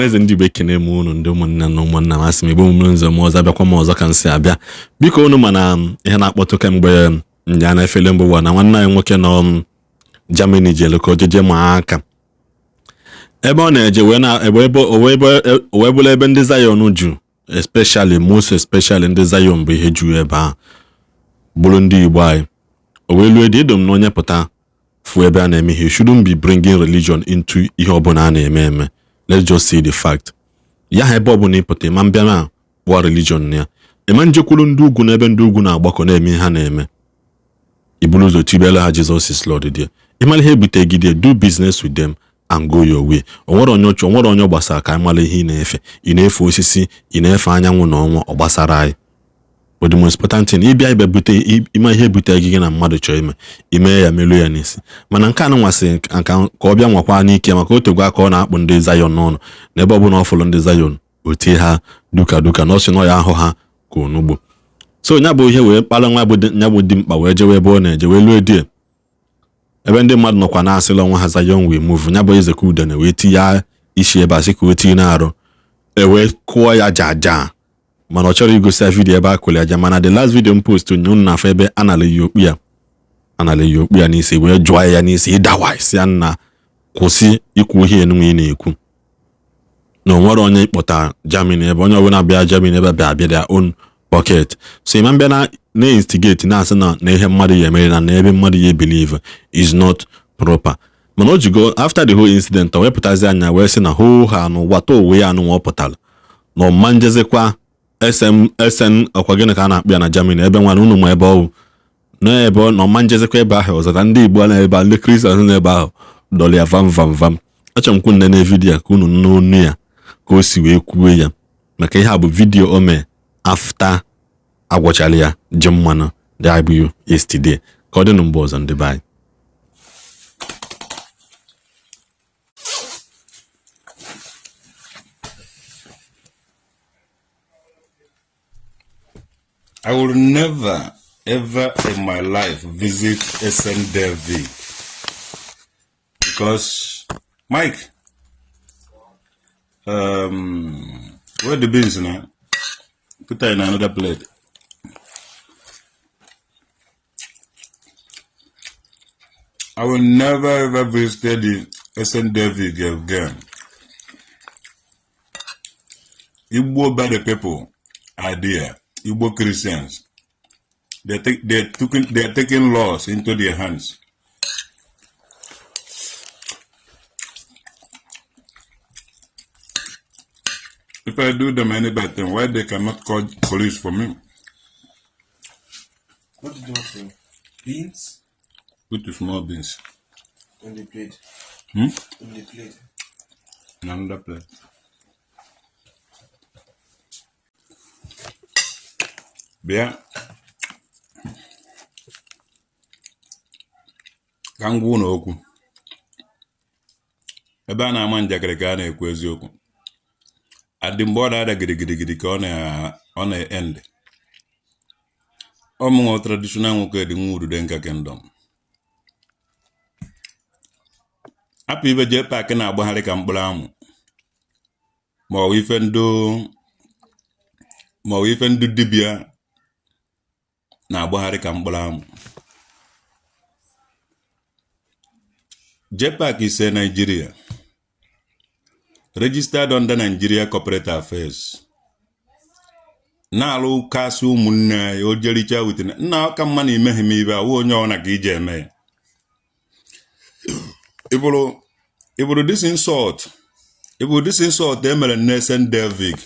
Ọhaneze ndị Igbo, ekene m unu, ndị ụmụnne na ụmụnna m. Asị m Igbo mụrụ nze m ọzọ, abịakwa m ọzọ ka m si abịa. Biko, unu mana ihe na-akpọtụ kemgbe nya na efele mba ụwa na nwanne anyị nwoke nọ Germany jere ka o jeje maa aka ebe ọ na-eje wee na ebe o wee bụrụ ebe ndị Zion ju, especially, most especially ndị Zion bụ ihe ju ebe ahụ, bụrụ ndị Igbo anyị. O wee lue dị edom na onye pụta fụ ebe a na-eme ihe. You shouldn't be bringing religion into ihe ọbụla a na-eme eme. Let's just say the fact ya ha ebe ọbụla ịpụta ịma mbịa na kpụọ religion na ya, ịma njekwuru ndị ugwu n'ebe ndị ugwu na-agbakọ na-eme ihe ha na-eme, iburu ụzọ tibela ha "Jesus is Lord" there. Ịmara ihe ebutegide, do business with them and go your way. O nwere onye ọchụ, o nwere onye gbasara ka anyị mara ihe ị na-efe. Ị na-efe osisi, ị na-efe anyanwụ na ọnwa, ọ gbasara anyị. But the most important thing, ịbịa ibe bute ime ihe ebute gị na mmadụ chọrọ ime, ime ya, meluo ya n'isi. Mana nke a nwasị nka ka ọ bịa nwakwa n'ike, maka otegwu aka ọ na-akpụ ndị Zion n'ọnụ na ebe ọbụla ọ fụrụ ndị Zion, o tie ha duka duka na ọ sị na ọ ya ahụ ha ka onugbo. So nya bụ ihe wee kpara nwa bụ nya bụ dị mkpa wee jewe ebe ọ na-eje, wee lue die ebe ndị mmadụ nọkwa na-asịla onwe ha "Zion we move". Nya bụ eze ka udene wee tinye isi ebe a sị ka o tinye na-arụ, e wee kụọ ya jaja. Mana ọ chọrọ igosi ya video ebe a kụrụ ya ja. Mana the last video m post unu na-afụ ebe anala ya okpu ya, anala ya okpu ya n'isi, wee jụọ ya n'isi ịdawa isi ya nna, kwụsị ikwu ihe enunwe ị na-ekwu na o nwere onye ịkpọta Germany ebe onye ọbụla bịa Germany ebe bịa abịa their own pocket. So ịma mbịa na na-instigate na-asị na na ihe mmadụ ya emere na ebe mmadụ ya believe is not proper. Mana o jigo after the whole incident, o wepụtazi anya wee sị na hoo ha n'ụwa ta onwe ya anụ ọ pụtara na ọma njezekwa SM SN ọkwa gịnị ka a na-akpọ ya na Germany ebe nwana unu ma ebe ọwụ n'ebe na ọma njezekwa ebe ahụ ọzọ na ndị Igbo na ebe a, ndị Kristian n'ebe ahụ dọrọ ya vam vam vam. Achọrọ m kwu nne video ka unu n'onu ya ka o si wee kwuo ya, maka ihe a bụ video o mee after agwọchala ya ji mmanụ dị bụ yesterday. Ka ọ dị na mgbe ọzọ, ndị be anyị. I will never, ever in my life visit SN David because, Mike, where the beans now? Put that in another plate. I will never ever visit the SN David again. Igbo bad people are there. Igbo Christians. They're taking laws into their hands. If I do them any bad thing, why they cannot call police for me? What did you want to? Beans? Put the small beans. In the plate. Hmm? In the plate. In another plate. Bịa ka m gwa unu okwu. Ebe a na-ama njakịrị ka a na-ekwu eziokwu. Adị mgbe ọ na-ada gidigidigidi ka ọ na-end. Ọmụnwa traditional nwoke dị nwa udude nka kingdom. Hapụ ibe jee paakị na-agbagharị ka mkpụrụ amụ ma ọ bụ ife ndụ dibịa na-agbagharị ka mkpụrụ amụ. JPAC is a Nigeria registered under Nigeria Corporate Affairs na-alụ kasị ụmụnne ya o jericha wit nna ọka mma na imeghe m ibe awụ onye ọna ka iji eme ya. Ịbụrụ this insult, ịbụrụ this insult e mere Nelson David.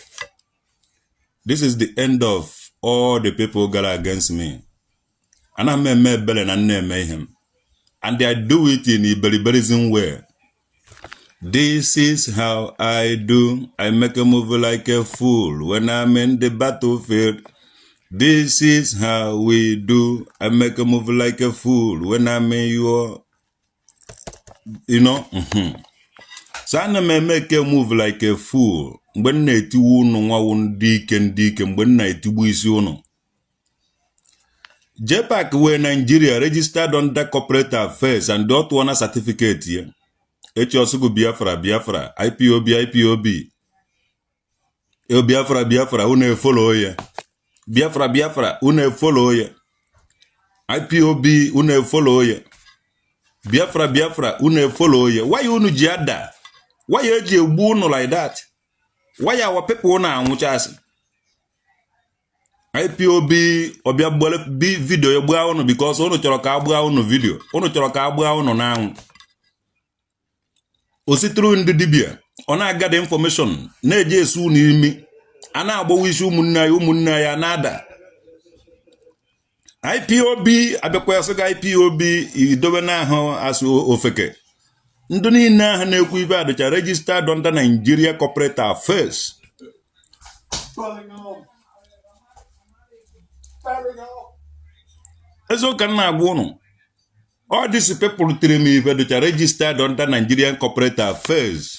This is the end of all the people gara against me. Ana m eme ebere na nna eme ihe m, and I do it in iberiberism way. This is how I do. I make a move like a fool when I'm in the battlefield. This is how we do. I make a move like a fool when I'm in your. So ana m eme ke move like a fool mgbe m na-etiwu unu nwawu ndị ike ndị ike, mgbe m na-etigbu isi unu. JPAC wee Nigeria registered under corporate affairs and ọtụọ na certificate ya. Echi ọsụgụ Biafra, Biafra, IPOB, IPOB. Biafra Biafra, unu efollow ya. Biafra Biafra, unu efollow ya. IPOB, unu efollow ya. Biafra Biafra, unu efollow ya. Why unu ji ada? Why eji egbu unu like that? Why our people na-anwụchasị? IPOB ọbịa gbere bi video ya gbaa unu because unu chọrọ ka a gbaa unu video, unu chọrọ ka a gbaa unu n'anwụ. Ositụrụ ndị dibịa ọ na-agada information na-eji esu unu imi, a na-agbawa isi ụmụnne anyị, ụmụnne anyị a na-ada. IPOB abịakwa sị gị IPOB idobe n'ahụ asụ ofeke. Ndị niile ahụ na-ekwu ibe adịcha registered under Nigeria Corporate Affairs. Eziokwu ka m na-agwa ụnụ, all these people tiri m ibe dịcha registered under Nigerian Corporate Affairs.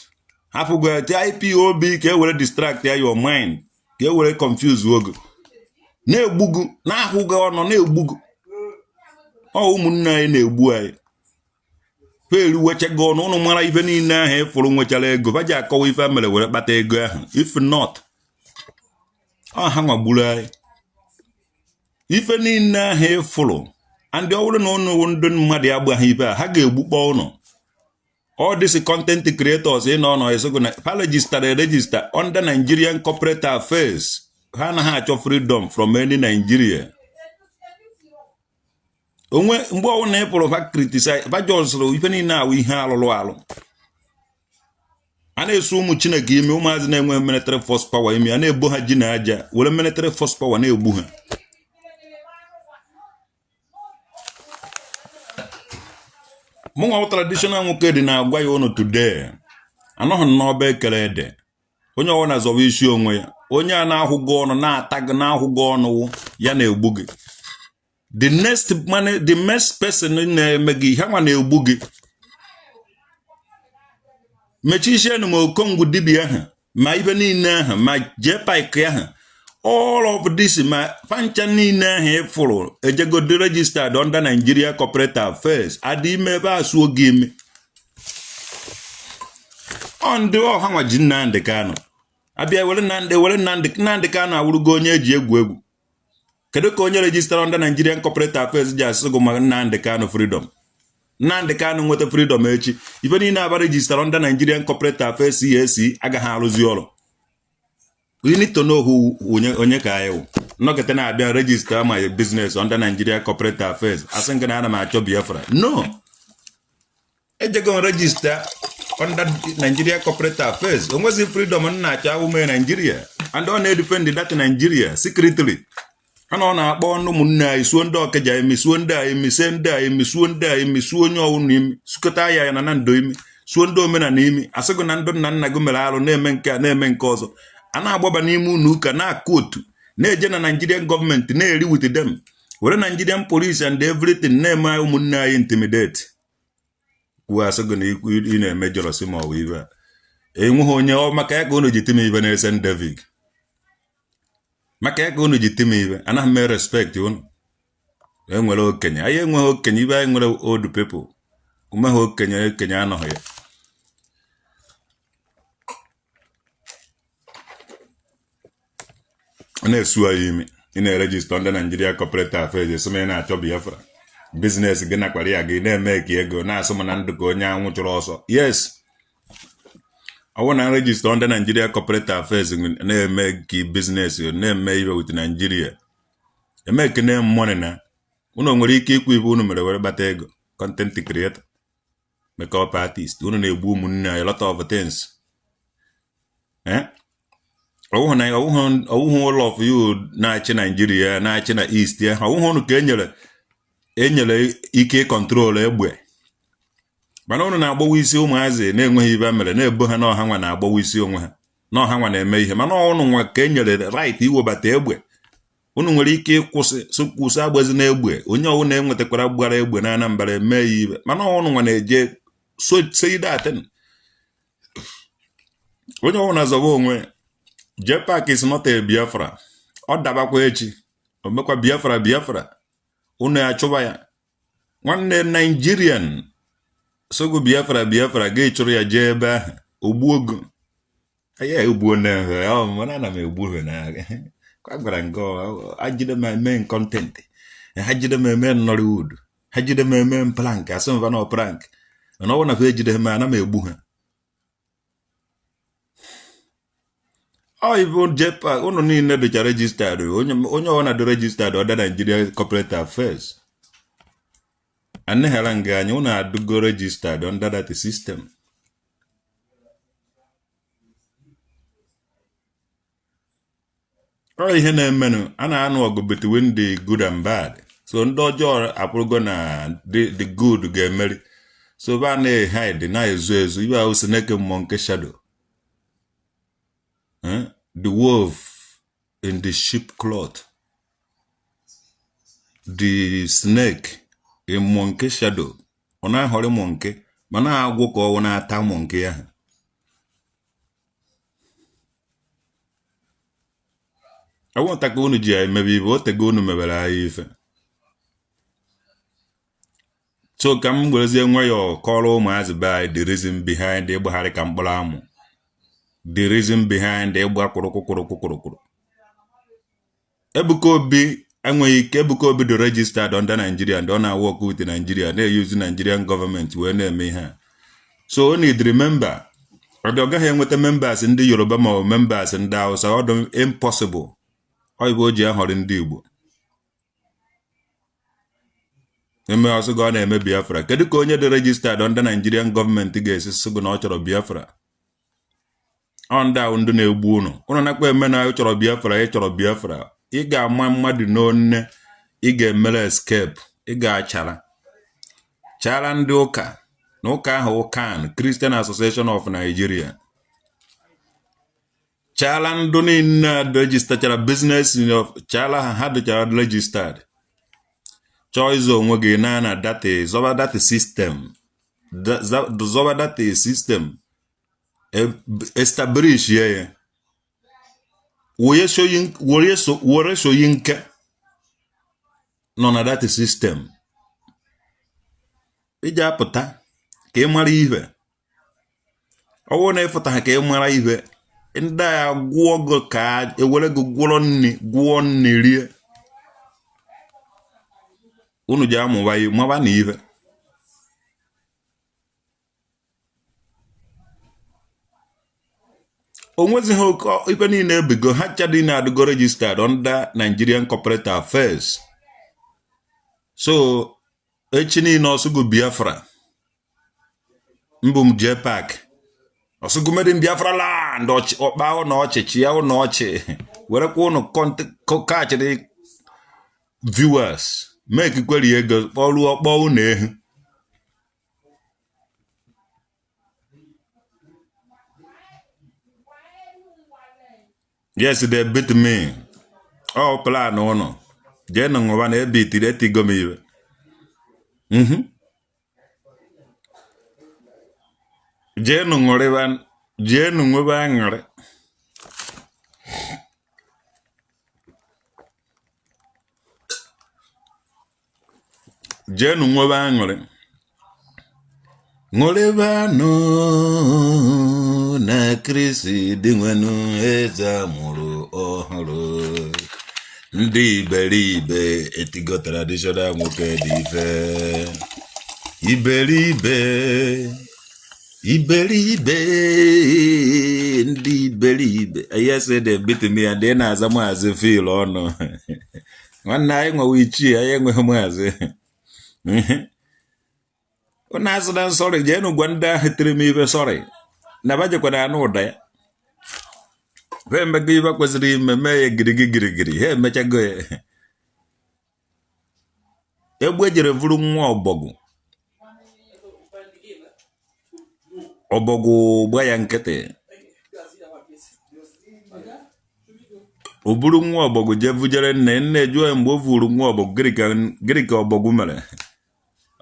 Hapụgo IPOB ka e were distract ya your mind, ka e were confuse oge na-egbugu na-ahụ gị ọnụ na-egbugu. Ọ ụmụnne anyị na-egbu anyị, fa eriwechego ọnụ. Ụnụ mara ife niile ahụ ịfụrụ nwechara ego fa ji akọwa ife mere were kpata ego ahụ. If not, ọ ha nwagburu anyị. Ife niile ahụ ịfụrụ and ọ bụrụ na ụnụ ndị mmadụ agbaghị ife a, ha ga-egbukpọ ụnụ. All these content creators ị nọ nọ esogo na fa register register under Nigerian Corporate Affairs. Ha anaghị achọ freedom from any Nigeria. Onwe mgbe ọbụla ị pụrụ fa criticize fa jọsụrụ ife niile awụ ihe alụrụ alụ. A na-eso ụmụ Chineke ime, ụmụazị na-enwe military force power ime, a na-ebo ha ji na aja were military force power na-egbu ha. Mụnwa traditional nwoke dị na-agwa ya ụnụ today, anọghị n'ọba ekere ede. Onye ọbụla zọwa isi onwe ya. Onye a na-ahụ gị ọnụ na-ata gị na-ahụ gị ọnụ ya na-egbu gị. The next man, the next person na-eme gị ha nwa na-egbu gị. Mechisienụ ma okongwu dibịa ahụ, ma ibe niile ahụ, ma jpac ahụ, all of this, ma pancha niile ahụ ịfụrụ ejegodi registered under Nigeria Corporate Affairs. Adị ime ebe a suo gị ime. Ọ ndị ọha nwa ji Nnamdị Kanụ abịa were Nnamdị were Nnamdị Nnamdị Kanụ awụrụgo onye eji egwu egwu. Kedu ka onye register under Nigerian Corporate Affairs ji asị gụ maka Nnamdị Kanụ freedom? Nnamdị Kanụ nweta freedom echi, ife niile aba register under Nigerian Corporate Affairs CAC agaghị arụzi ọrụ. We need to know who onye onye ka anyị wụ. Nnọkịta na-abịa register my business under Nigeria Corporate Affairs, asị nke na ana m achọ Biafra. No, ejego register under Nigeria Corporate Affairs, onwezi freedom m na-achọ awụme Nigeria and ọ na-edefend that Nigeria secretly. Ana ọ na-akpọ ọnụ ụmụnne anyị suo ndị ọkịja imi, suo ndị a imi, sie ndị a imi, suo ndị a imi, suo onye ọwụna imi, sukọta ya ya na na ndo imi, suo ndị omenala imi, asịgụ na ndị nna nna gị mere arụ na-eme nke a na-eme nke ọzọ. A na-agbaba n'ime ụlọ ụka na-akụ otu na-eje na Nigerian gọọmenti na-eri with them, were Nigerian police and everything na-eme ụmụnne anyị intimidate. Kwuo asịgụ na ị na-eme jọrọsị ma ọ bụ ibe a enweghị onye ọ maka ya ka unu ji tim ibe na-ese David, maka ya ka unu ji tim ibe. Anaghị m respect unu. Enwere okenye anyị enweghị okenye ibe anyị nwere old people umeghị okenye okenye anọghị ya. Ọ na-esu anyị imi. Ị na-eregister ndị Nigeria Corporate Affairs esi m ị na-achọ Biafra business gị nakwara ya gị na-eme ka ego na-asụ m na ndụ ka onye anwụ chụrụ ọsọ. Yes, ọ bụrụ na register ndị Nigeria Corporate Affairs na-eme ka business na-eme ibe with Nigeria eme ekene money na unu nwere ike ikwu ibe unu mere were kpata ego. Content creator, makeup artist, unu na-egbu ụmụnne anyị lot of things. Ọwụhụ all of you na-achị Naijiria na-achị na East ya, ọwụhụ unu ka enyere enyere ike control egbe, mana unu na-agbawa isi ụmụazị na-enweghị ibe mere, na-ebo ha na ọha nwa na-agbawa isi onwe ha na ọha nwa na-eme ihe, mana unu nwa ka enyere right iwebata egbe. Unu nwere ike ịkwụsị kwụsị agbazi na egbe onye ọwụ na-enwetakwara gbara egbe na Anambra eme ya ibe, mana unu nwa na-eje seidatin. Onye ọwụ na-azọba onwe. Jpac is not a Biafra. Ọ dabakwa echi o mekwa Biafra Biafra, unu achụba ya. Nwanne Nigerian sogo Biafra Biafra ga chụrụ ya jee ebe ahụ ogbuogo. Ya egbuo na mana ana m egbu ha na kwa gwara nke ha jide m eme content, ha jide m eme Nollywood, ha jide m eme prank, asị m na prank, mana ọ bụrụ na ha ejide m, ana m egbu ha. Ọ ibu JPAC unu niile dịcha registered. Onye onye ọbụla dị registered under Nigeria Corporate Affairs anaghara nga anya unu adịgo registered under that system. Ọ ihe na-emenụ, a na-anụ ọgụ between the good and bad, so ndị ọjọọ apụrụgo na the good ga-emeri, so ba na-ehide, na-ezo ezo. Ibe ahụ snake mmụọ nke shadow, eh? The wolf in the sheep cloth, the snake in monkey shadow. Ọ na-ahọrọ monkey ma na-agwụ ka ọ na-ata monkey ahụ. Ọwụnta ka unu ji ya emebe ibe otego unu mebere anyị ife. So ka m werezie nwayọọ kọrọ ụmụazị be anyị the reason behind ịgbagharị ka mkpụrụ amụ, the reason behind ịgba kwụrụkwụ kwụrụkwụ kwụrụkwụrụ. Ebuka Obi enweghị ike. Ebuka Obi dị registered under Nigeria and ọ na-work with Nigeria, na-use Nigerian government wee na-eme ihe a. So o need remember, ọ dị ọ gaghị enweta members ndị Yoruba ma ọ bụ members ndị Hausa. Ọ dị impossible. Ọ bụ o ji ahọrọ ndị Igbo eme ọsọ gị ọ na-eme Biafra. Kedu ka onye dị registered under Nigerian gọọmenti ga-esi sị gị na ọ chọrọ Biafra? Ọ ndị ahụ ndị na-egbu unu, unu nakwa eme na ị chọrọ Biafra, ị chọrọ Biafra. Ị ga-ama mmadụ n'onne, ị ga-emere escape, ị ga-achara chara ndị ụka na ụka ahụ CAN, Christian Association of Nigeria, chala ndụ niile registerchara business of chala ha, ha dịchara registered. Chọọ ịzụ onwe gị na data, zọba data system, zọba data system, establish ya ya were Soyinka nọ na data system iji apụta ka ị mara ihe. Ọ bụrụ na ịfụta ha ka ị mara ihe, ndị agha gwụọ gị ka ewere gị gwụrọ nri, gwụọ nri rie. Unu ji amụba maba na ihe o nwezighị ife niile ebigo ha chadị na-adịgo registered under Nigerian Corporate Affairs. So echi niile ọsụgụ Biafra mbụ m JPAC, ọsụgụ made in Biafra land, ọkpa ụnọ ọchịchị ya ụnọ ọchị, werekwa ụnụ kachịrị viewers make kweri ego kpọruo ọkpọ ụnọ ehu. Yes, they beat me. Ọ plan ụnụ jee nụ ṅụba na ebe itiri etigo m iwe. Jeenụ ṅụrịba, jeenụ nwebe aṅụrị. Jeenụ nwebe aṅụrị, ṅụrịbanụ na Kristi dị nwenụ eze amụrụ ọhụrụ. Ndị iberibe etigo traditional nwoke dị ife iberibe, iberibe, ndị iberibe. Yes, they beat me and they na-aza maazị Phil ọnụ. Nwanne anyị nwewe ichie, anyị enweghị maazị. Ụnụ asị na sorry, jeenụ gwa ndị ahụ tiri m ibe sorry na bajekwana anụ ụda ya. Ha emego ibe kwesịrị ime, mee ya girigi girigiri, ha emechago ya. Egbe ejere vuru nwa ọbọgwụ, ọbọgwụ gba ya nkịtị. O buru nwa ọbọgwụ jee vujere nne. Nne jụọ ya mgbe o vuru nwa ọbọgwụ, gịnị ka ọbọgwụ mere?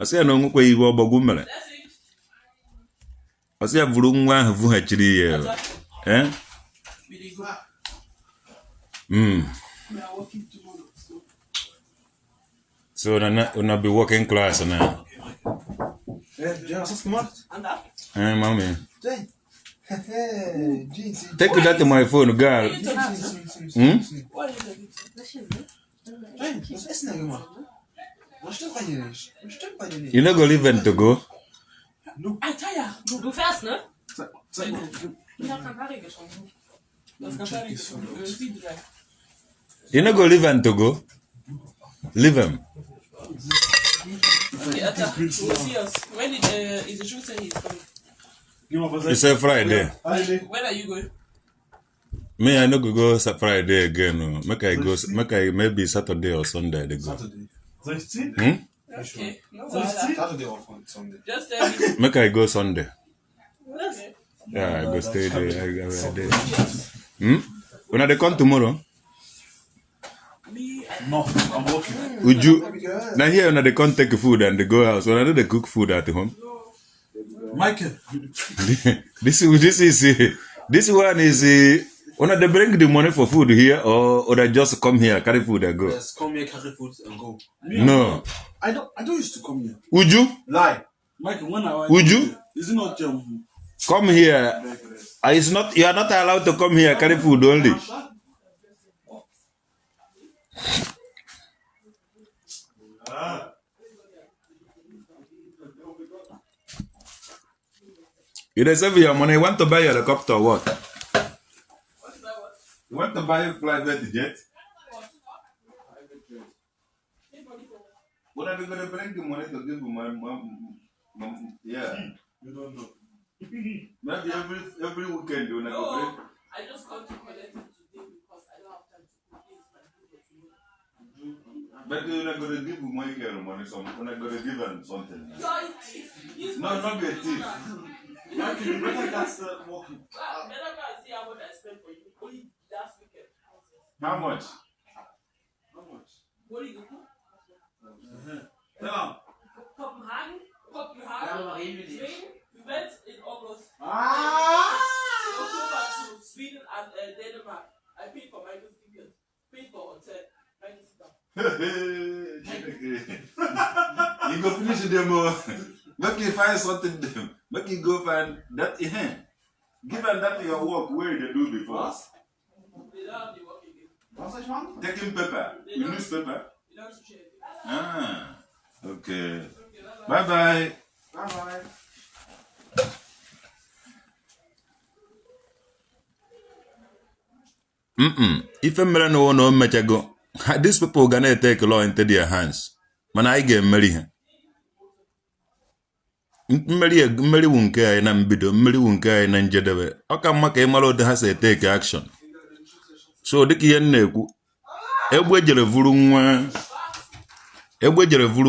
Ọ sị ya na o nwekwaghị ibe ọbọgwụ mere. Ọ sị ya vuru nwa ahụ vughachiri ya. Eh? So una be working class now. Ja, was hast du gemacht? Eh, mami. Jay. Hey, Jeans. Take that to my phone, girl. Hmm? You no go leave them to go. Alter, du fährst, ne? Ich hab Campari getrunken. Du hast Campari getrunken. Irgendwie drei. You no go leave them to go. Leave them. Okay, Alter, we'll see us. When did, is the shooter he's coming? It's a Friday. When are you going? Me, I no go go Friday again. No. Make I go. Make I maybe Saturday or Sunday. I dey go. Saturday. Hmm? Okay. No wahala. Saturday or Sunday. Just tell me. Make I go Sunday. Okay. Yeah, I go stay there. I there. Hmm? Una dey come tomorrow? Me, I No, I'm working. Uju. Now here una dey come take food and dey go house. Una no dey cook food at home. Michael, This one is una dey bring the money for food here or una just come here carry food and go? Yes, come here, carry food and go. No. I don't used to come here. Uju, Lie. Michael, when I Uju? Is it not Come here. It's not, you are not allowed to come here carry food only. You dey save your money. You want to buy helicopter or what? You want to buy private jet? What are they gonna bring the money to give my mom? Yeah. You don't know. Maybe every weekend you go bring. No, I just come to collect it today because I don't have time to cook. It's my food for tomorrow. But you're not gonna give Michael money, some you're not gonna give him something. You are a thief. This No, boy is not be a a thief. Michael, you better get start working. Ah, better go and see how much I spent for you. Only last weekend. How much? How much? What do you do? Tell him. Copenhagen, Copenhagen, Sweden. We went in August. Ah! October to Sweden and Denmark. I paid for Michael's ticket, paid for hotel. Michael's ticket. You go finish them all. Make you find something them. Make you go find that eh. Give them that your work where you do before. They don't have the work again. Was soll ich machen? Taking paper. You newspaper. They don't share again. Ah. Okay. Bye bye. Bye bye. Ife mere na na o mechago. These people ga na-etake law into their hands. Mana anyị ga-emeri ha. Mmeri wu nke anyị na mbido, mmeri wu nke anyị na njedebe. Ọ ka mma ka ị mara otu ha si etake action. So dịka ihe m na-ekwu, egbe jere vuru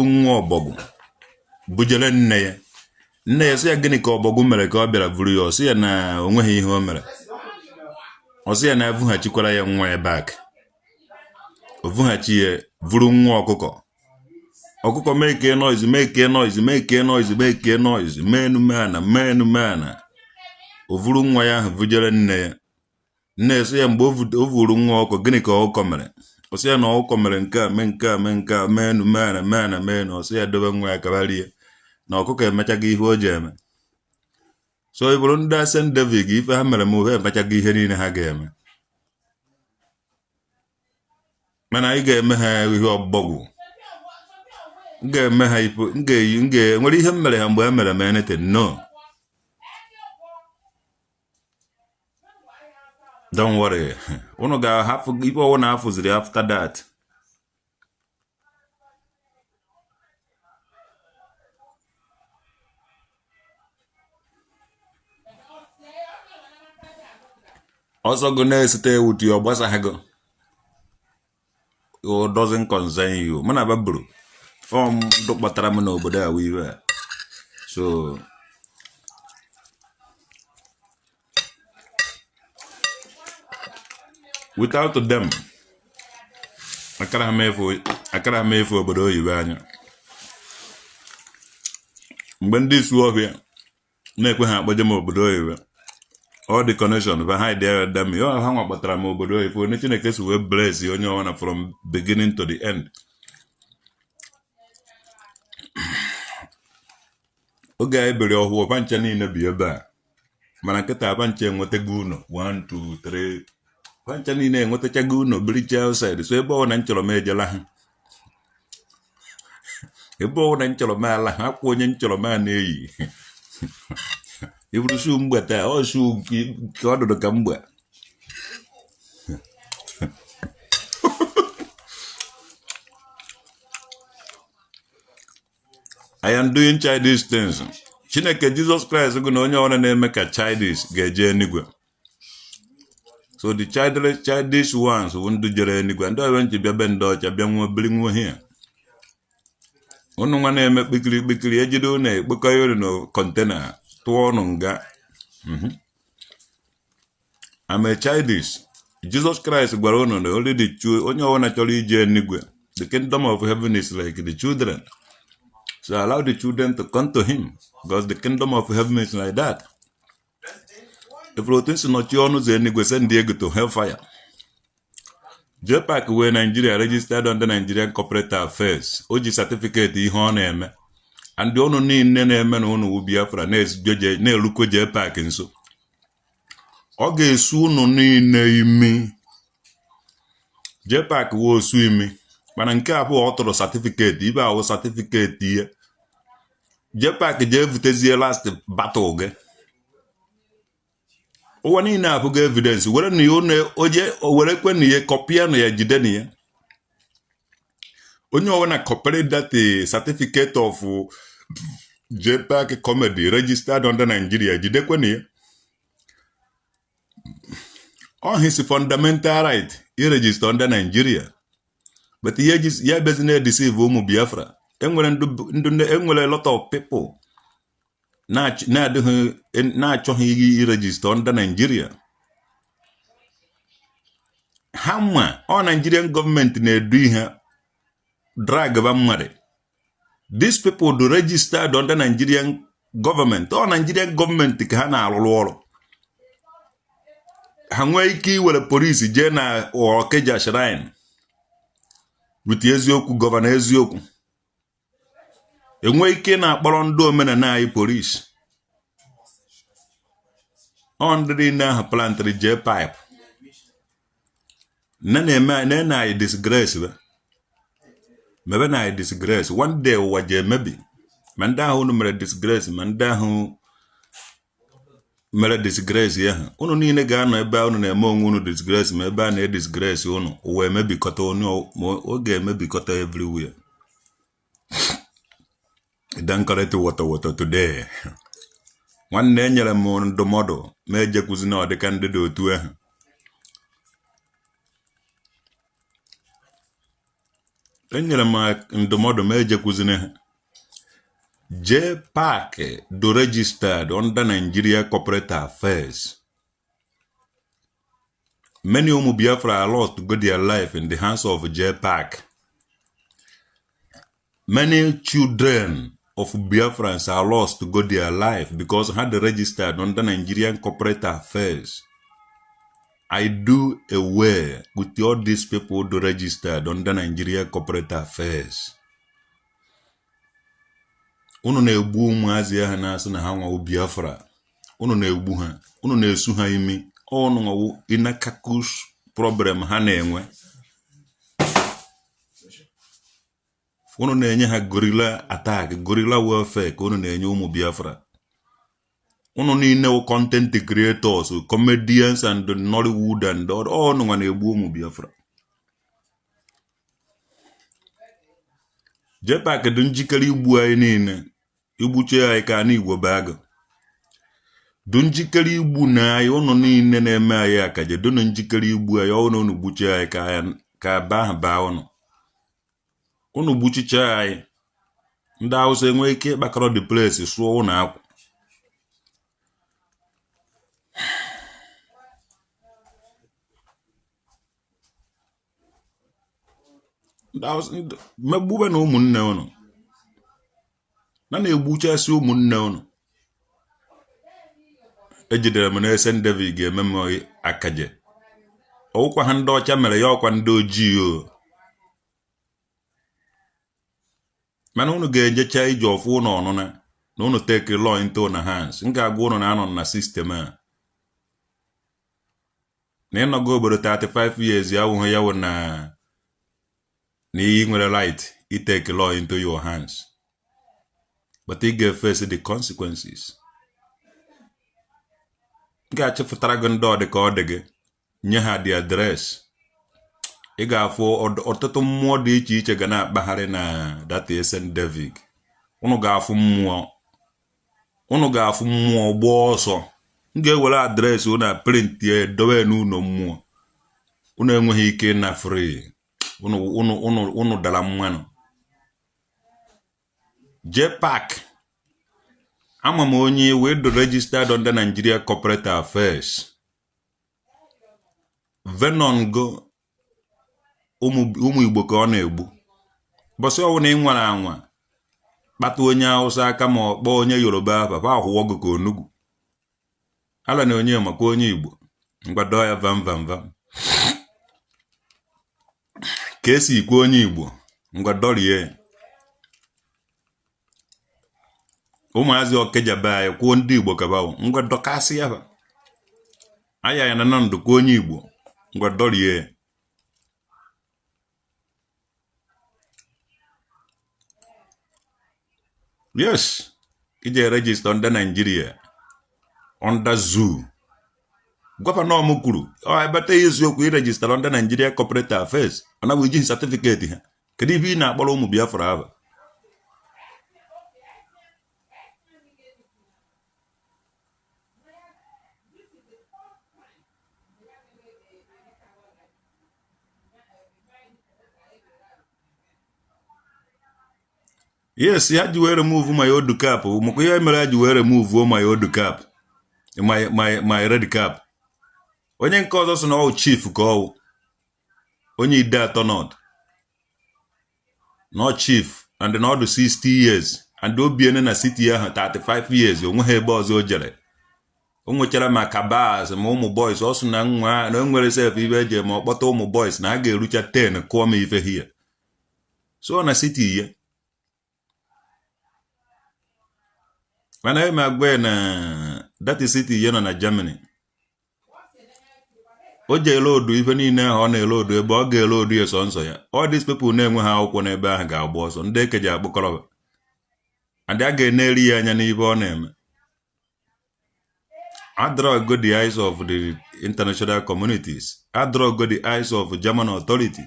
nwa ọbọgwụ bujere nne ya. Nne ya sị ya gịnị ka ọbọgwụ mere ka ọ bịara vuru ya. Ọ sị ya na o nweghị ihe o mere. Ọ sị ya na evughachikwara ya nwa ya back. O vughachi ya vuru nwa ọkụkọ. Ọkụkọ make noise, make noise, make noise, make noise, mee ana, mee ana. O vuru nwa ya ahụ vujere nne ya. Nne ya sị ya mgbe o vuru nwa ọkụkọ gịnị ka ọkụkọ mere? Ọ sị ya na ọkụkọ mere nke a, mee nke a, mee nke a, mee enu, mee ana, mee ana, mee enu. Ọ sị ya dobe nwa ya kaba rie. Na ọkụkọ emechago ihe o ji eme. So ị bụrụ ndị St. David ife ha mere m ha emechago ihe niile ha ga-eme. Mana anyị ga-eme ha ihe ọgbọgwụ. M ga-eme ha ife, m ga-eyi, m ga nwere ihe m mere ha mgbe e mere m anything. No. Don't worry. Unu ga-ahapụ ife ọwụ na afụziri after that. Ọsọ gụ na-esite ewutu ya ọ gbasaghị gị. It doesn't concern you. Mụ na baburu. Fọm kpọtara m n'obodo a wụ iwe a. So without them, akara m efu obodo oyibo anya. Mgbe ndị isi ọhịa na-ekwe ha akpọje m obodo oyibo, all the connection behind there them, yo ha nwa kpọtara m obodo oyibo, onye Chineke si wee bless onye ọbụla from beginning to the end. Oge anyị biri ọhụụ pancha niile bi ebe a. Mana nkịta aba nche enwetago ụnọ 1 2 3, ha ncha niile enwetachago ụnọ biricha outside. So ebe ọ na nchọrọ m ejela ha, ebe ọ na nchọrọ m ala ha, akwa onye nchọrọ m a na-eyi iburu shu mgbe taa, ọ shu nke ọdụdụ ka mgbe. I am doing childish things. Chineke Jizọs Kraịst gụ na onye ọbụla na-eme ka childish ga-eje enigwe. So the childish ones wụ ndị jere enigwe. Ndị ọbịa nji bịa be ndị ọcha bịa nwụọ biri nwụọ hia. Unu nwa na-eme kpikiri kpikiri ejide unu ekpokọ ya unu na container tụọ unu nga. I'm a childish. Jesus Christ gwara unu na only the onye ọbụla chọrọ ije enigwe. The kingdom of heaven is like the children. So allow the children to come to him, because the kingdom of heaven is like that. If otu si nọchie ọnụ ụzọ enigwe, send ego to hellfire. JPAC wee Nigeria registered under Nigerian Corporate Affairs. O ji certificate ihe ọ na-eme. And ọnụ niile na-eme na ụnụ wu Biafra na-erukwe JPAC nso. Ọ ga-esu ụnụ niile imi. JPAC wee osu imi. Mana nke abụọ ọ tụrụ certificate, ibe awụ certificate ihe. JPAC jee butezie last battle gị. Ụwa niile abụghị evidence. Were na ya oje were kwe na ya kọpịa na ya jide na ya. Onye ọbụla kọpịrị that certificate of JPAC comedy registered under Nigeria, jidekwe na ya. Ọ his fundamental right iregister under Nigeria. But ihe ya bezi na-edeceive ụmụ Biafra. Enwere ndị enwere a lot of people na-adịghị na-achọghị iregister under Nigeria. Ha ma ọ Nigerian gọọmenti na-edu ihe drag ba mmadụ. These people do registered under Nigerian government. Ọ Nigerian gọọmenti ka ha na-arụrụ ọrụ. Ha nwee ike iwere polisi jee na Okija Shrine rute eziokwu gọvanọ eziokwu. Enwee ike na-akpọrọ ndị omenala anyị polisi. Ọ ndị niile ahụ plantịrị JPAC na na-eme na anyị disgrace be mebe na anyị disgrace. One day ụwa ji emebi ma ndị ahụ unu mere disgrace, ma ndị ahụ mere disgrace ya ha. Unu niile ga-anọ ebe unu na-eme onwe unu disgrace, ma ebe a na-edisgrace unu, ụwa emebikọta onye ma oge emebikọta everywhere. Dankọrịta wọtọ wọtọ today. Nwanne, enyere m ndụmọdụ ma ejekwuzi na ọdịka ndị dị otu ahụ. Enyere m ndụmọdụ ma ejekwuzina ha. JPAC do registered under Nigeria Corporate Affairs. Many ụmụ Biafra lost go their life in the hands of JPAC. Many children of Biafrans are lost to go their life because had registered under Nigerian Corporate Affairs. I do aware with all these people who registered under Nigeria Corporate Affairs. Unu na-egbu ụmụazị ahụ na-asị na ha nwawo Biafra. Unu na-egbu ha, unu na-esu ha imi. Unu nwawo inakakus problem ha na-enwe. Unu na-enye ha guerrilla attack, guerrilla warfare ka unu na-enye ụmụ Biafra. Unu niile wụ content creators, comedians and Nollywood and all, unu nwa na-egbu ụmụ Biafra. JPAC dị njikere igbu anyị niile, igbuche anyị ka anyị Igbo bụ agụ. Dị njikere igbu na anyị, unu niile na-eme anyị akaje, dụnụ njikere igbu anyị. Ọ na unu gbuchie anyị ka ba ahụ baa unu. Unu gbuchicha anyị, ndị Hausa enwee ike ịkpakọrọ the place sụọ unu akwụ. Ndị Hausa megbube na ụmụnne unu na na-egbuchasị ụmụnne unu. Ejidere m na St. David ga-eme m akaje. Ọwụkwa ha ndị ọcha mere ya, ọkwa ndị ojii o. Mana unu ga-ejecha ije ọfụ ụnụ ọnụna. Na unu take law into una hands. M ga-agwa unu na anọ na system a. Na ịnọgo obodo 35 years ya wụghị ya wụ na na iyi nwere right itake law into your hands. But ị ga-face the consequences. M ga-achịfụtara gị ndị ọ dị ka ọ dị gị nye ha the address. Ị ga-afụ ọtụtụ mmụọ dị iche iche ga na-akpagharị na data St. David. Unu ga-afụ mmụọ, unu ga-afụ mmụọ gbaa ọsọ. M ga-ewere address unu print ya edowe n'ụlọ mmụọ. Unu enweghị ike ịna free. Unu unu unu unu dara mmanụ. JPAC, ama m onye wee do registered under Nigeria Corporate Affairs. Venon go ụmụ Igbo ka ọ na-egbu. Bọsị ọwụ na ị nwara anwa kpata onye Hausa aka ma ọ kpọọ onye Yoruba, papa ahụwọ gị ka onugbu. Ala na onye maka onye Igbo ngwa dọọ ya vam vam vam. Ka esi ikwu onye Igbo ngwa dọrie ya. Ụmụazị Ọkịja be anyị kwuo ndị Igbo kabawo ngwa dọkasị ya ba. Aya ya na ndụ kwuo onye Igbo ngwa dọrie ya. Yes, ije register under Nigeria under zoo. Gọvanọ m kwuru ọ ebeta eziokwu i register under Nigeria Corporate Affairs ọ naghị eji certificate ha. Kedu ihe ị na-akpọrọ ụmụ Biafra ahụ? Yes, ha ji wee remove my old cap. Maka ihe mere ha ji wee remove my old cap, my red cap. Onye nke ọzọ sị na ọ chief ka ọwụ onye Ideato North, no chief, and na ọdụ 60 years and o biene na city ahụ 35 years. O nweghị ebe ọzọ o jere. O nwechara ma kabas ma ụmụ boys. Ọ sị na nwa na o nwere sef ibe eje ma ọ kpọta ụmụ boys na a ga-erucha 10 kụọ m ife hie so na city ya. Mana eme agwa na that city ya nọ na Germany. O ji elodu ife niile ahụ ọ na-elodu ebe ọ ga-elodu ya sọ nsọ ya. All these people na-enwe ha akwụkwọ n'ebe ahụ ga-agba ọsọ. Ndị ekeji akpọkọrọba and a ga-eneri ya anya n'ibe ọ na-eme. Adrago the eyes of the international communities, adrago the eyes of German authority.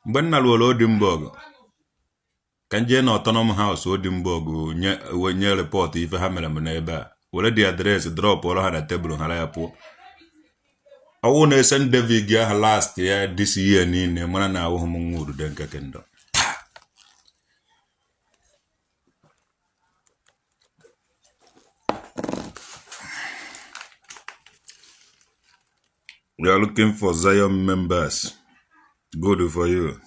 Mgbe nna lụrụ Oldenburg ka m jee na Autonomous House Oldenburg nye nye report ife ha mere m n'ebe a, were the address drop ọrụ ha na tebụl hara ya pụọ. Ọwụ na St. David ahụ last ya this year niile mara na ahụhụ m nwa udude nke kingdom. We are looking for Zion members. Good for you.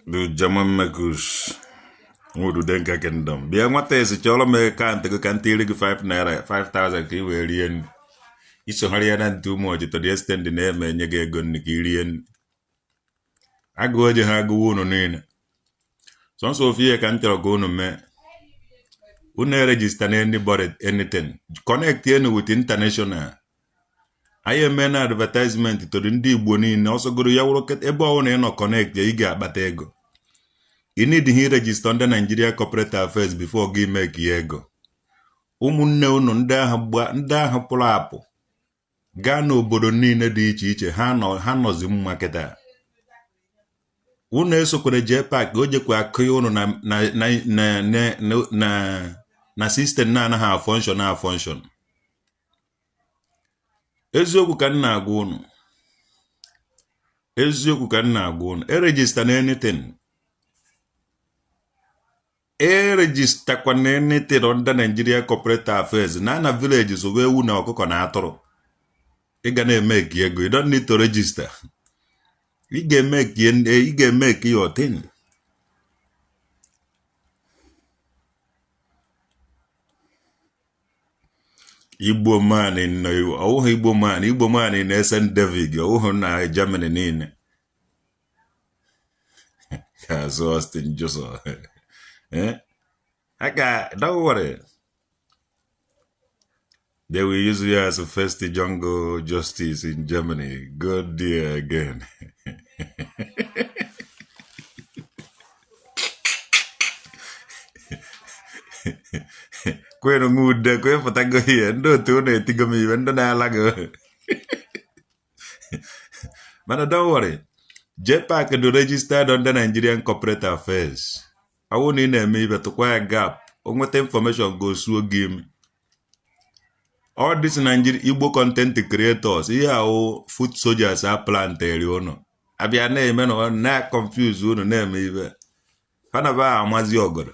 The German Mekus. Ududenka Kingdom. Bịa nwata esi chọrọ m akaụntụ gị ka m tiri gị 5 naira 5000 ka ị wee rie nri. Isogharị ya na ntụ ụmụ ọchị to the extent na-eme enye gị ego nri ka ị rie nri. Agụụ ji ha agụwa unu niile. Sọnsọ ofu ihe ka m chọrọ ka unu mee. Unu register na anybody anything. Connect enu with international. Anyị eme na advertisement to ndị Igbo niile ọsọgoro ya wụrụ ebe ọbụla ị nọ connect ya, ị ga-akpata ego. You need to register under Nigeria Corporate Affairs before gị make ya ego. Ụmụnne unu ndị ahụ pụrụ apụ gaa n'obodo niile dị iche iche ha nọ ha nọzi mma kịta. Unu esokwere JPAC o jekwa akụ unu na na na na na na na system na-anaghị afunction afunction. Eziokwu ka m na-agwa unu, eziokwu ka m na-agwa unu. Eregister na anything, eregisterkwa na anything under Nigeria Corporate Affairs. Na na village zụwa ewu na ọkụkọ na atụrụ, ị ga na-eme ka ego. You don't need to register. Ị ga-eme ka your thing. Igbo man nọ, ọwụghị Igbo man, Igbo man na Essen-Dervig, ọwụghị na Germany niile. Azụ Austin Joseph. Eh? Aka, don't worry. They will use you as a first jungle justice in Germany. Go there again. Kwenu nwude kwe pụtago ihe ndị otu unu etigo m iwe ndị na-ala gị. Mana don't worry. JPAC do registered under Nigerian Corporate Affairs. Awụ na ị na-eme ibe tụkwa ya gap. O nweta information go suo gị imi. All these Nigeria Igbo content creators, ihe ahụ foot soldiers a planteri unu. Abịa na-eme na ọ na-confuse unu na-eme ibe. Fanaba amazi ọgọdọ.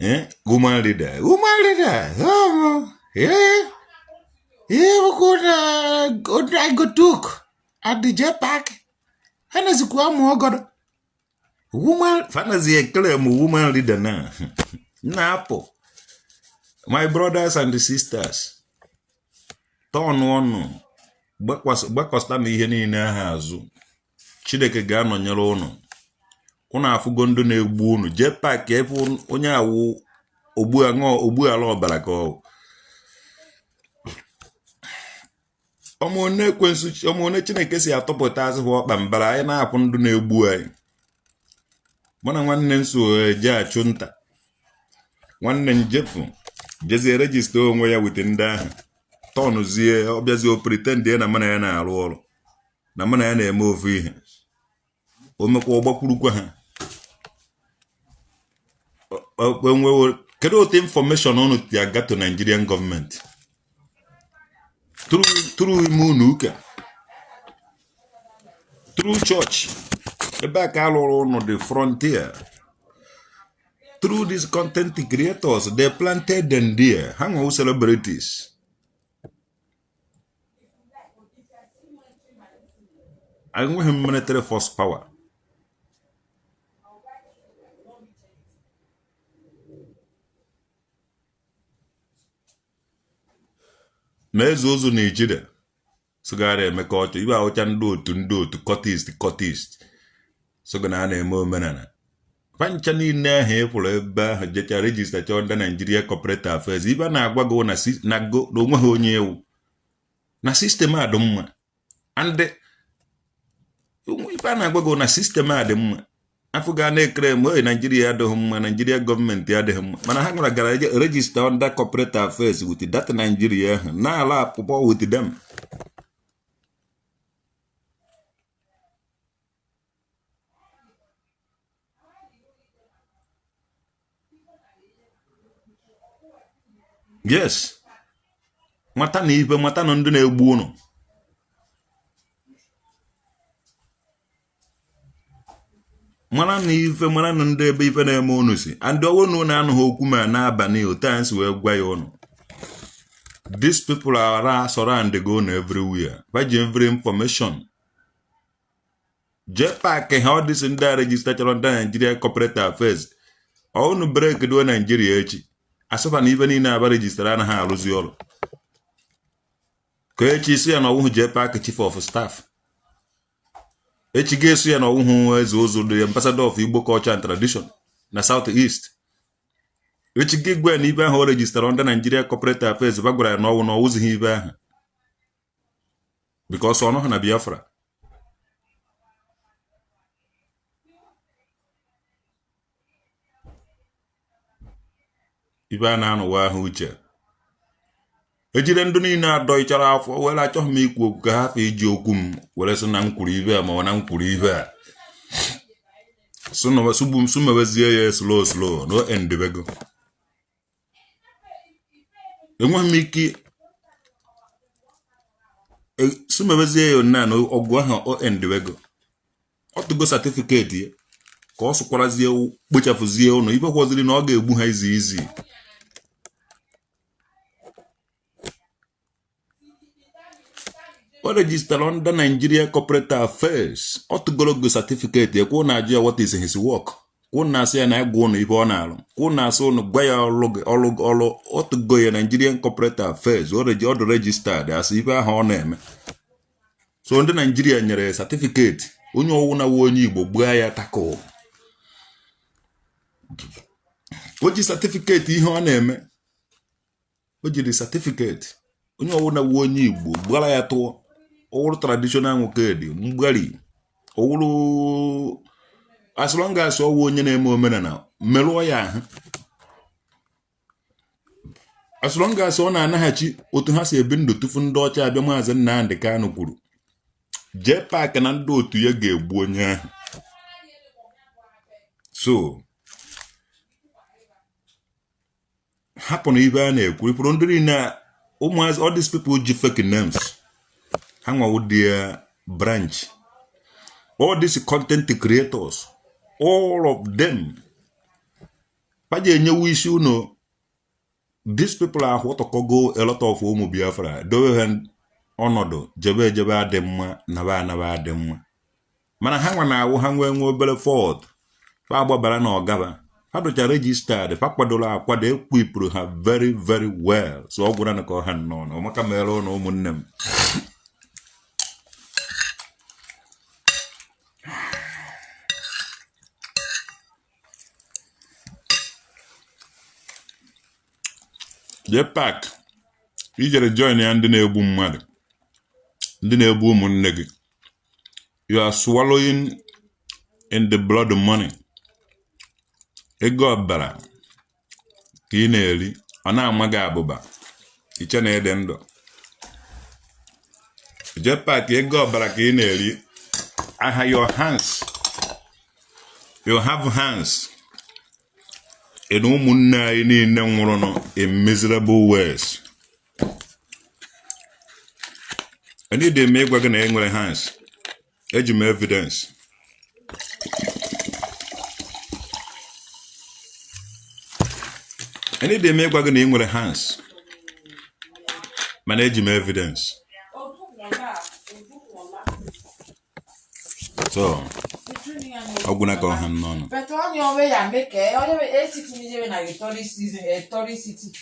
Eh? Woman leader. Woman leader. Oh, eh? Eh, I go took at the JPAC. Hanazikwa amụ ọgọdọ. Woman fanazi ekele m woman leader na. Na-apụ. My brothers and sisters. Tọnụ ọnụ. Gbakọsta na ihe niile ahụ azụ. Chineke ga-anọnyere ụnụ. Ụnụ afụgo ndị na-egbu ụnụ. JPAC ebe onye awụ ogbu aṅụ ogbu ala ọbara ka ọ ọmụone ekwensu ọmụone Chineke si atọpụta azụhụ ọkpa mbara anyị na-apụ ndụ na-egbu anyị. Mụ na nwanne m so eje achụ nta. Nwanne m jepụ jezie register onwe ya wete ndị ahụ tọnụzie ọ bịazie o pretend na mụ na ya na-arụ ọrụ na mụ na ya na-eme ofu ihe o mekwa ọgbakwurukwa ha. Kedu otu information unu ti aga to Nigerian gọọmenti through ime unu ụka, through church ebe a ka alụrụ unu the frontier, through these content creators they planted them there. Ha nwewu celebrities. Enweghị m military force power. Ma eze ozu na ijide sogara emeka ọchọ ibe ahụcha ndị otu cultist sogo na a na-eme omenala pancha niile ahụ ị pụrụ ebe ahụ jecha register chọọ ndị Nigeria Corporate Affairs. Ibe a na-agwa gị na go na onwe ha onye ewu na system a dị mma, and ibe a na-agwa gị na system a dị mma. Afọ ga na-ekere m oyi Naijiria adịghị mma, Naijiria gọọmenti adịghị mma, mana ha nwere gara register under corporate affairs with that Nigeria ahụ na-ala akpụkpọ with them. Yes, mata na ibe mata na ndị na-egbu ụnụ. Mara na ife mara na ndị ebe ife na-eme ụnụ si and ọwụ na ụnụ anụghị okwu ma n'abalị otu anyị si wee gwa ya ụnụ. These people are surround go na everywhere. Baji every information. JPAC ha ọ dịsị ndị a register chọrọ ndị Nigeria Corporate Affairs. Ọnụ break duo Nigeria echi. Asịfa na ife niile aba register anaghị arụzi ọrụ. Ka echi si ya na ọwụhụ JPAC chief of staff. Echi ga-eso ya na ọwụhụ eze ụzụ the ambassador of Igbo culture and tradition na South East. Echi gị gwa ya na ibe ahụ o register under Nigeria Corporate Affairs ba gwara ya na ọwụ na ọwụzighị ibe ahụ because ọ nọghị na Biafra. Ibe a na-anụwa ahụ uche ejide ndụ niile adọichara afọ were achọghị m ikwu okwu ka ha hapụ iji okwu m were sị na m kwuru ibe a ma ọ na m kwuru ibe a sụmewezie ya slow slow no endebego. Enweghị m ike sụmewezie ya na ọgụ ahụ o endebego. Ọ tụgo certificate ya ka ọ sụkwarazie kpochapụzie ụnụ ibe kwọziri na ọ ga-egbu ha izi izi. O register under Nigeria Corporate Affairs. Ọ tụgoro go certificate ekwu na ajụ ya what is his work. Kwụ na-asị ya na agwa ụnụ ibe ọ na-alụ. Kwụ na-asị ụnụ gwa ya ọlụ gị ọlụ ọlụ otugo ya Nigerian Corporate Affairs ọ dị registered asị ibe ahụ ọ na-eme. So ndị Naijiria nyere ya certificate onye ọwụ na onye Igbo gbuo ya takụ. O ji certificate ihe ọ na-eme. O jiri certificate onye ọwụ na onye Igbo gbara ya tụọ. Ọwụrụ traditional nwoke dị mgbari ọwụrụ as long as ọwụ onye na-eme omenala merụọ ya ahụ. As long as ọ na-anaghachi otu ha si ebi ndụ tufu ndị ọcha abịa. Maazị Nnamdi Kanu kwuru jee paakị na ndị otu ya ga-egbu onye ahụ. So hapụ na ibe a na-ekwu ifuru ndị niile ụmụazị, all these people ji fake names ha nwawo their branch, all these content creators, all of them paji enyewu isi unu. These people ahụ tọkọgo a lot of ụmụ Biafra dowe ha ọnọdụ jebe ejebe adị mma, naba anaba adị mma, mana ha nwa na-awụ ha nwee nwe obere fault fa agbabara na ọgaba ha dụcha registered, fa kwadoro akwado, ekwipụrụ ha very very well. So ọ gwụra na ka ọha nnọọ na ọmaka mere ụnụ ụmụnne m. Jee pak ijere join ya ndị na-egbu mmadụ, ndị na-egbu ụmụnne gị. You are swallowing in the blood money. Ego ọbara ka ị na-eri, ọ na-ama gị abụba iche na ịdị ndụ. Jee pak ego ọbara ka ị na-eri. Aha your hands, you have hands in ụmụnne anyị niile nwụrụ in miserable ways. Anyị dị eme ịgwa gị na e nwere hands. Eji m evidence. Anyị dị eme ịgwa gị na ị nwere hands, mana eji m evidence. So ọ gwụna ka ọha m n'ọnụ. But onye onwe ya make onye esiti nije na tourist season, tourist city.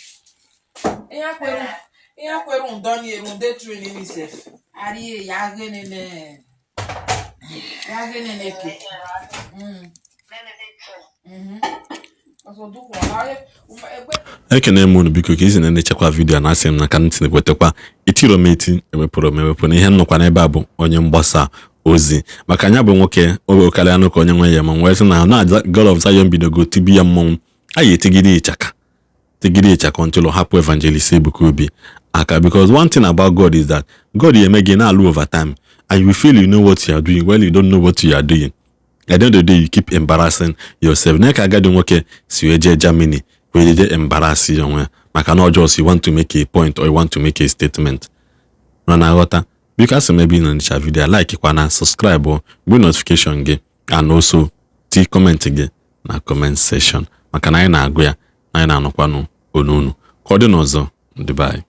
Ihe akwere ndo ni eru nde train ni sef. Ari ya gene ne. Ya gene ne ke. Ekene m unu, biko ka isi na-echekwa video na asị m na ka ntị na-ekwetekwa itiro m eti ewepụrụ m ewepụ na ihe nnọkwa n'ebe a bụ onye mgbasa ozi maka anya bụ nwoke oge karịa anụ ka onye nwe ya ma nwee sị na na God of Zion bidogo tibi ya mmọnwụ anyị etigide ịchaka tigide ịchaka until ọ hapụ Evangelist Ebuka Obi aka, because one thing about God is that God eme gị na-alụ over time and you feel you know what you are doing. Well, you don't know what you are doing. At the end of the day, you keep embarrassing yourself. Na ka agadi nwoke si wee jee Germany wee jee embarrass ya onwe ya maka na ọjọọ you want to make a point or you want to make a statement na na-aghọta. Biko asị m ebe ị nọ video, like kwa na subscribe gbe notification gị and also ti comment gị na comment section maka na anyị na-agụ ya na anyị na-anụkwanụ onu unu ka ọ dị n'ọzọ. Ndị bye.